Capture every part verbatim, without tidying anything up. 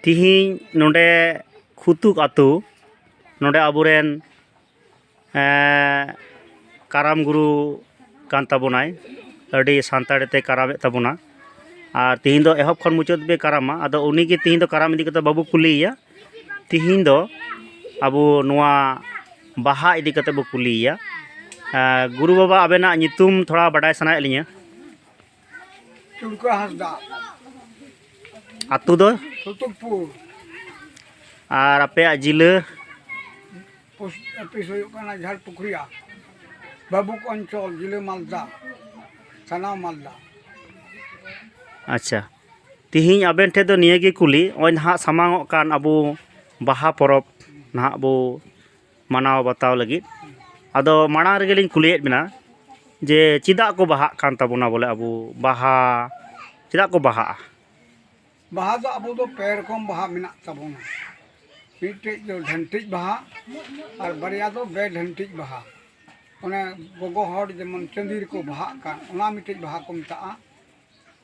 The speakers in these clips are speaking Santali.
ᱛᱤᱦᱤᱧ ᱱᱚᱰᱮ ᱠᱷᱩᱛᱩᱠ ᱟᱹᱛᱩ, ᱱᱚᱰᱮ ᱟᱵᱚᱨᱮᱱ, ᱮᱸ, ᱠᱟᱨᱟᱢ ᱜᱩᱨᱩ ᱠᱟᱱ ᱛᱟᱵᱚᱱᱟᱭ, ᱟᱹᱰᱤ ᱥᱟᱱᱛᱟᱲᱤ ᱛᱮ ᱠᱟᱨᱟᱢᱮᱫ ᱛᱟᱵᱚᱱᱟ᱾ ᱟᱨ ᱛᱤᱦᱤᱧ ᱫᱚ ᱮᱦᱚᱵ ᱠᱷᱚᱱ ᱢᱩᱪᱟᱹᱫ ᱫᱷᱟᱹᱵᱤᱡ ᱠᱟᱨᱟᱢᱟ, ᱟᱫᱚ ᱩᱱᱤ ᱜᱮ ᱛᱤᱦᱤᱧ ᱫᱚ ᱠᱟᱨᱟᱢ ᱤᱫᱤ ᱠᱟᱛᱮ ᱵᱟᱵᱚ ᱠᱩᱞᱤᱭᱮᱭᱟ᱾ ᱛᱤᱦᱤᱧ ᱫᱚ ᱟᱵᱚ ᱱᱚᱣᱟ ᱵᱟᱦᱟ ᱤᱫᱤ ᱠᱟᱛᱮ ᱵᱚ ᱠᱩᱞᱤᱭᱮᱭᱟ᱾ ᱮᱸ, ᱜᱩᱨᱩ ᱵᱟᱵᱟ, ᱟᱵᱮᱱᱟᱜ ᱧᱩᱛᱩᱢ ᱛᱷᱚᱲᱟ ᱵᱟᱰᱟᱭ ᱥᱟᱱᱟᱭᱮᱫ ᱞᱤᱧᱟᱹ᱾ ᱪᱩᱲᱠᱟᱹ ᱦᱟᱸᱥᱫᱟ᱾ ᱟᱹᱛᱩ ᱫᱚ? ᱥᱩᱛᱩᱠᱯᱩᱨ᱾ ᱟᱨ ᱟᱯᱮᱭᱟᱜ ᱡᱤᱞᱟᱹ? ᱯᱳᱥᱴ ᱚᱯᱷᱤᱥ ᱦᱩᱭᱩᱜ ᱠᱟᱱᱟ ᱡᱷᱟᱲᱯᱩᱠᱷᱩᱨᱤᱭᱟ, ᱵᱟᱵᱩᱠ ᱚᱧᱪᱚᱞ, ᱡᱤᱞᱟᱹ ᱢᱟᱞᱫᱟ, ᱛᱷᱟᱱᱟ ᱢᱟᱞᱫᱟ᱾ ᱟᱪᱪᱷᱟ, ᱛᱤᱦᱤᱧ ᱟᱵᱮᱱ ᱴᱷᱮᱱ ᱫᱚ ᱱᱤᱭᱟᱹ ᱜᱮ ᱠᱩᱞᱤ, ᱱᱚᱜᱼᱚᱭ ᱱᱟᱦᱟᱜ ᱥᱟᱢᱟᱝ ᱚᱜ ᱠᱟᱱ ᱟᱵᱚ ᱵᱟᱦᱟ ᱯᱚᱨᱚᱵᱽ ᱱᱟᱦᱟᱜ ᱵᱚ ᱢᱟᱱᱟᱣ ᱵᱟᱛᱟᱣ ᱞᱟᱹᱜᱤᱫ᱾ ᱟᱫᱚ ᱢᱟᱲᱟᱝ ᱨᱮᱜᱮ ᱞᱤᱧ ᱠᱩᱞᱤᱭᱮᱫ ᱵᱮᱱᱟ ᱡᱮ ᱪᱮᱫᱟᱜ ᱠᱚ ᱵᱟᱦᱟᱜ ᱠᱟᱱ ᱛᱟᱵᱚᱱᱟ, ᱵᱚᱞᱮ ᱟᱵᱚ ᱵᱟᱦᱟ ᱪᱮᱫᱟᱜ ᱠᱚ ᱵᱟᱦᱟᱜᱼᱟ? ᱵᱟᱦᱟ ᱫᱚ ᱟᱵᱚ ᱫᱚ ᱯᱮ ᱨᱚᱠᱚᱢ ᱵᱟᱦᱟ ᱢᱮᱱᱟᱜ ᱛᱟᱵᱚᱱᱟ᱾ ᱢᱤᱫᱴᱮᱡ ᱫᱚ ᱰᱷᱟᱹᱱᱴᱤᱡ ᱵᱟᱦᱟ ᱟᱨ ᱵᱟᱨᱭᱟ ᱫᱚ ᱵᱮᱼᱰᱷᱟᱹᱱᱴᱤᱡ ᱵᱟᱦᱟ᱾ ᱚᱱᱮ ᱜᱚᱜᱚ ᱦᱚᱲ ᱡᱮᱢᱚᱱ ᱪᱟᱸᱫᱤ ᱨᱮᱠᱚ ᱵᱟᱦᱟᱜ ᱠᱟᱱ, ᱚᱱᱟ ᱢᱤᱫᱴᱮᱡ ᱵᱟᱦᱟ ᱠᱚ ᱢᱮᱛᱟᱜᱼᱟ᱾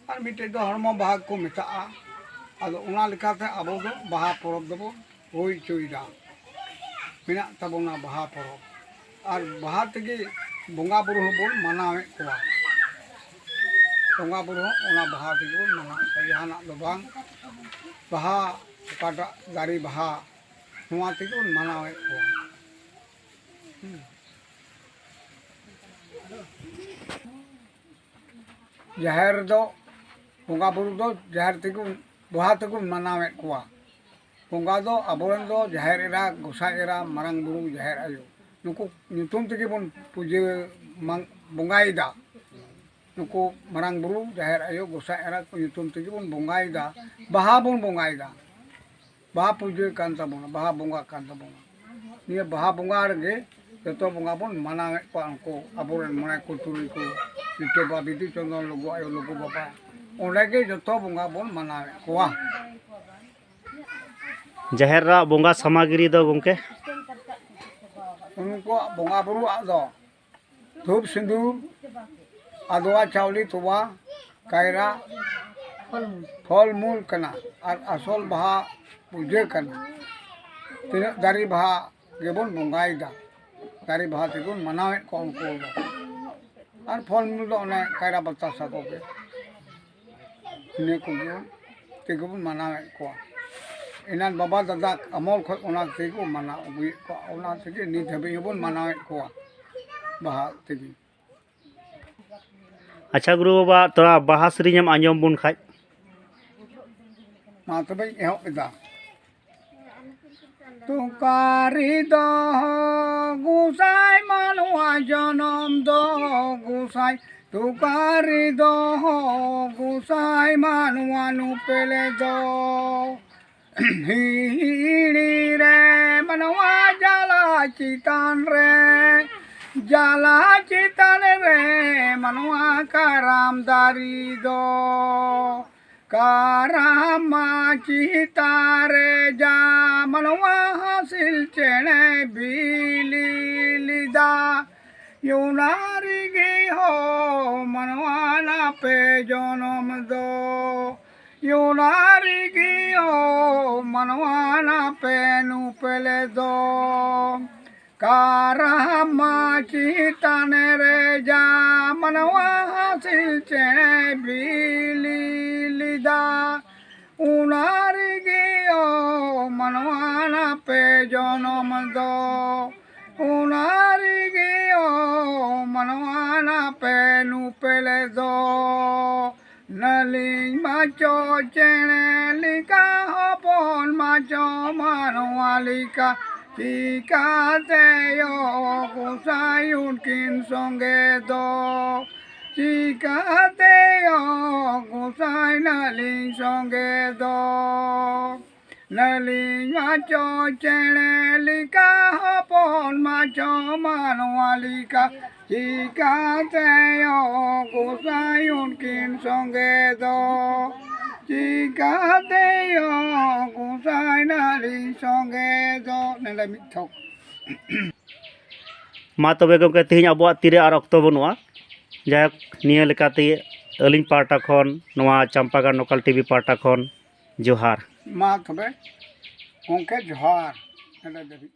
ᱟᱨ ᱢᱤᱫᱴᱮᱡ ᱫᱚ ᱦᱚᱲᱢᱚ ᱵᱟᱦᱟ ᱠᱚ ᱢᱮᱛᱟᱜᱼᱟ᱾ ᱟᱫᱚ ᱚᱱᱟ ᱞᱮᱠᱟᱛᱮ ᱟᱵᱚ ᱫᱚ ᱵᱟᱦᱟ ᱯᱚᱨᱚᱵᱽ ᱫᱚᱵᱚ ᱦᱩᱭ ᱦᱚᱪᱚᱭᱮᱫᱟ᱾ ᱢᱮᱱᱟᱜ ᱛᱟᱵᱚᱱᱟ ᱵᱟᱦᱟ ᱯᱚᱨᱚᱵᱽ᱾ ᱟᱨ ᱵᱟᱦᱟ ᱛᱮᱜᱮ ᱵᱚᱸᱜᱟ ᱵᱩᱨᱩ ᱦᱚᱸᱵᱚᱱ ᱢᱟᱱᱟᱣᱮᱫ ᱠᱚᱣᱟ᱾ ᱵᱚᱸᱜᱟ ᱵᱩᱨᱩ ᱦᱚᱸ ᱚᱱᱟ ᱵᱟᱦᱟ ᱛᱮᱜᱮ ᱵᱚᱱ ᱢᱟᱱᱟᱣᱮᱫ ᱠᱚᱣᱟ, ᱡᱟᱦᱟᱱᱟᱜ ᱫᱚ ᱵᱟᱝ᱾ ᱵᱟᱦᱟ, ᱚᱠᱟᱴᱟᱜ ᱫᱟᱨᱮ ᱵᱟᱦᱟ, ᱱᱚᱣᱟ ᱛᱮᱜᱮ ᱵᱚᱱ ᱢᱟᱱᱟᱣᱮᱫ ᱠᱚᱣᱟ᱾ ᱦᱩᱸ᱾ ᱡᱟᱦᱮᱨ ᱨᱮᱫᱚ ᱵᱚᱸᱜᱟ ᱵᱩᱨᱩ ᱫᱚ ᱡᱟᱦᱮᱨ ᱛᱮᱜᱮ, ᱵᱟᱦᱟ ᱛᱮᱜᱮ ᱵᱚᱱ ᱢᱟᱱᱟᱣᱮᱫ ᱠᱚᱣᱟ᱾ ᱵᱚᱸᱜᱟ ᱫᱚ ᱟᱵᱚᱨᱮᱱ ᱫᱚ ᱡᱟᱦᱮᱨ ᱮᱨᱟ, ᱜᱚᱸᱥᱟᱭ ᱮᱨᱟ, ᱢᱟᱨᱟᱝ ᱵᱩᱨᱩ, ᱡᱟᱦᱮᱨ ᱟᱭᱳ, ᱱᱩᱠᱩ ᱧᱩᱛᱩᱢ ᱛᱮᱜᱮ ᱵᱚᱱ ᱯᱩᱡᱟᱹ ᱢᱟᱝ-, ᱵᱚᱸᱜᱟᱭᱮᱫᱟ᱾ ᱱᱩᱠᱩ ᱢᱟᱨᱟᱝ ᱵᱩᱨᱩ, ᱡᱟᱦᱮᱨ ᱟᱭᱳ, ᱜᱚᱸᱥᱟᱭ ᱮᱨᱟ ᱠᱚ ᱧᱩᱛᱩᱢ ᱛᱮᱜᱮ ᱵᱚᱱ ᱵᱚᱸᱜᱟᱭᱮᱫᱟ, ᱵᱟᱦᱟ ᱵᱚᱱ ᱵᱚᱸᱜᱟᱭᱮᱫᱟ᱾ ᱵᱟᱦᱟ ᱯᱩᱡᱟᱹ ᱠᱟᱱ ᱛᱟᱵᱚᱱᱟ, ᱵᱟᱦᱟ ᱵᱚᱸᱜᱟ ᱠᱟᱱ ᱛᱟᱵᱚᱱᱟ᱾ ᱱᱤᱭᱟᱹ ᱵᱟᱦᱟ ᱵᱚᱸᱜᱟ ᱨᱮᱜᱮ ᱡᱚᱛᱚ ᱵᱚᱸᱜᱟ ᱵᱚᱱ ᱢᱟᱱᱟᱣᱮᱫ ᱠᱚᱣᱟ, ᱩᱱᱠᱩ ᱟᱵᱚᱨᱮᱱ ᱢᱚᱬᱮ ᱠᱚ ᱛᱩᱨᱩᱭ ᱠᱚ, ᱞᱤᱴᱟᱹ ᱵᱟᱵᱟ, ᱵᱤᱫᱩ ᱪᱟᱸᱫᱟᱱ, ᱞᱩᱜᱩ ᱟᱭᱳ, ᱞᱩᱜᱩ ᱵᱟᱵᱟ, ᱚᱸᱰᱮ ᱜᱮ ᱡᱚᱛᱚ ᱵᱚᱸᱜᱟ ᱵᱚᱱ ᱢᱟᱱᱟᱣᱮᱫ ᱠᱚᱣᱟ᱾ ᱡᱟᱦᱮᱨ ᱨᱮᱱᱟᱜ ᱵᱚᱸᱜᱟ ᱥᱟᱢᱟᱜᱨᱤ ᱫᱚ ᱜᱚᱢᱠᱮ? ᱩᱱᱠᱩᱣᱟᱜ ᱵᱚᱸᱜᱟ ᱵᱩᱨᱩᱣᱟᱜ ᱫᱚ ᱫᱷᱩᱯ ᱥᱤᱸᱫᱩᱨ, ᱟᱫᱽᱣᱟ ᱪᱟᱣᱞᱮ ᱛᱚᱣᱟ, ᱠᱟᱭᱨᱟ, ᱯᱷᱚᱞ ᱢᱩᱞ ᱠᱟᱱᱟ ᱟᱨ ᱟᱥᱚᱞ ᱵᱟᱦᱟ ᱯᱩᱡᱟᱹ ᱠᱟᱱᱟ᱾ ᱛᱤᱱᱟᱹᱜ ᱫᱟᱨᱮ ᱵᱟᱦᱟ ᱜᱮᱵᱚᱱ ᱵᱚᱸᱜᱟᱭᱮᱫᱟ, ᱫᱟᱨᱮ ᱵᱟᱦᱟ ᱛᱮᱜᱮᱵᱚᱱ ᱢᱟᱱᱟᱣᱮᱫ ᱠᱚᱣᱟ ᱩᱱᱠᱩ ᱫᱚ᱾ ᱟᱨ ᱯᱷᱚᱞ ᱢᱩᱞ ᱫᱚ ᱚᱱᱮ ᱠᱟᱭᱨᱟ ᱵᱟᱛᱟᱥᱟ ᱠᱚᱜᱮ, ᱤᱱᱟᱹ ᱠᱚᱜᱮ ᱛᱮᱜᱮ ᱵᱚᱱ ᱢᱟᱱᱟᱣᱮᱫ ᱠᱚᱣᱟ᱾ ᱮᱱᱟᱱ ᱵᱟᱵᱟ ᱫᱟᱫᱟ ᱟᱢᱚᱞ ᱠᱷᱚᱱ ᱚᱱᱟ ᱛᱮᱜᱮ ᱠᱚ ᱢᱟᱱᱟᱣ ᱟᱹᱜᱩᱭᱮᱫ ᱠᱚᱣᱟ, ᱚᱱᱟ ᱛᱮᱜᱮ ᱱᱤᱛ ᱦᱟᱹᱵᱤᱡ ᱦᱚᱸᱵᱚᱱ ᱢᱟᱱᱟᱣᱮᱫ ᱠᱚᱣᱟ ᱵᱟᱦᱟ ᱛᱮᱜᱮ᱾ ᱟᱪᱪᱷᱟ ᱜᱩᱨᱩ ᱵᱟᱵᱟ, ᱛᱷᱚᱲᱟ ᱵᱟᱦᱟ ᱥᱮᱨᱮᱧ ᱮᱢ ᱟᱸᱡᱚᱢ ᱵᱚᱱ ᱠᱷᱟᱡ᱾ ᱢᱟ ᱛᱚᱵᱮᱧ ᱮᱦᱚᱵ ᱮᱫᱟ᱾ ᱛᱩᱠᱟᱹᱨᱤ ᱫᱚᱦᱚ ᱜᱚᱸᱥᱟᱭ ᱢᱟᱱᱣᱟ ᱡᱚᱱᱚᱢ ᱫᱚ ᱜᱚᱸᱥᱟᱭ, ᱛᱩᱠᱟᱹᱨᱤ ᱫᱚᱦᱚ ᱜᱚᱸᱥᱟᱭ ᱢᱟᱱᱣᱟ ᱱᱩᱯᱮᱞᱮ ᱫᱚ᱾ ᱦᱤᱦᱤᱲᱤ ᱨᱮ ᱢᱟᱱᱣᱟ ᱡᱟᱞᱟ ᱪᱮᱛᱟᱱ ᱨᱮ, ᱡᱟᱞᱟ ᱪᱮᱛᱟᱱ ᱨᱮ ᱢᱟᱱᱣᱟ ᱠᱟᱨᱟᱢ ᱫᱟᱨᱮ ᱫᱚ᱾ ᱠᱟᱨᱟᱢᱟ ᱪᱮᱛᱟᱱ ᱨᱮ ᱡᱟ ᱢᱟᱱᱣᱟ ᱦᱟᱸᱥᱤᱞ ᱪᱮᱬᱮ ᱵᱤᱞᱤ ᱞᱮᱫᱟ᱾ ᱚᱱᱟ ᱨᱮᱜᱮ ᱦᱳ ᱢᱟᱱᱣᱟ ᱱᱟᱯᱮ ᱡᱚᱱᱚᱢ ᱫᱚ᱾ ᱚᱱᱟ ᱨᱮᱜᱮ ᱦᱳ ᱢᱟᱱᱣᱟ ᱱᱟᱯᱮ ᱱᱩᱯᱮᱞᱮ ᱫᱚ᱾ ᱠᱟᱨᱟᱢᱟ ᱪᱮᱛᱟᱱ ᱨᱮ ᱡᱟ ᱢᱟᱱᱣᱟ ᱦᱟᱸᱥᱤᱞ ᱪᱮᱬᱮ ᱵᱤᱞᱤ ᱞᱮᱫᱟ᱾ ᱚᱱᱟ ᱨᱮᱜᱮ ᱳ ᱢᱟᱱᱣᱟ ᱱᱟᱯᱮ ᱡᱚᱱᱚᱢ ᱫᱚ᱾ ᱚᱱᱟ ᱨᱮᱜᱮ ᱳ ᱢᱟᱱᱣᱟ ᱱᱟᱯᱮ ᱱᱩᱯᱮᱞᱮ ᱫᱚ᱾ ᱱᱟᱹᱞᱤᱧ ᱢᱟᱪᱚ ᱪᱮᱬᱮ ᱞᱮᱠᱟ, ᱦᱚᱯᱚᱱ ᱢᱟᱪᱚ ᱢᱟᱱᱣᱟ ᱞᱮᱠᱟ, ᱪᱤᱠᱟᱛᱮ ᱭᱳ ᱜᱚᱸᱥᱟᱭ ᱩᱱᱠᱤᱱ ᱥᱚᱸᱜᱮ ᱫᱚ? ᱪᱤᱠᱟᱛᱮ ᱭᱳ ᱜᱚᱸᱥᱟᱭ ᱱᱟᱹᱞᱤᱧ ᱥᱚᱸᱜᱮ ᱫᱚ? ᱱᱟᱹᱞᱤᱧ ᱢᱟᱪᱚ ᱪᱮᱬᱮ ᱞᱮᱠᱟ, ᱦᱚᱯᱚᱱ ᱢᱟᱪᱚ ᱢᱟᱱᱣᱟ ᱞᱮᱠᱟ, ᱪᱤᱠᱟᱛᱮ ᱭᱳ ᱜᱚᱸᱥᱟᱭ ᱩᱱᱠᱤᱱ ᱥᱚᱸᱜᱮ ᱫᱚ? ᱪᱤᱠᱟᱛᱮ ᱭᱳ ᱜᱚᱸᱥᱟᱭ ᱱᱟᱹᱞᱤᱧ ᱥᱚᱸᱜᱮ ᱫᱚ? ᱱᱚᱰᱮ ᱢᱤᱫ ᱛᱷᱚᱠ᱾ ᱢᱟ ᱛᱚᱵᱮ ᱜᱚᱢᱠᱮ, ᱛᱮᱦᱮᱧ ᱟᱵᱚᱣᱟᱜ ᱛᱤᱨᱮ ᱟᱨ ᱚᱠᱛᱚ ᱵᱟᱹᱱᱩᱜᱼᱟ᱾ ᱡᱟᱭᱦᱳᱠ, ᱱᱤᱭᱟᱹ ᱞᱮᱠᱟᱛᱮ ᱟᱹᱞᱤᱧ ᱯᱟᱦᱴᱟ ᱠᱷᱚᱱ, ᱱᱚᱣᱟ ᱪᱟᱢᱯᱟᱜᱟᱲ ᱱᱚᱠᱟᱞ ᱴᱤᱵᱷᱤ ᱯᱟᱦᱴᱟ ᱠᱷᱚᱱ ᱡᱚᱦᱟᱨ᱾ ᱢᱟ ᱛᱚᱵᱮ ᱜᱚᱢᱠᱮ ᱡᱚᱦᱟᱨ᱾ ᱱᱚᱰᱮ ᱫᱷᱟᱹᱵᱤᱡ᱾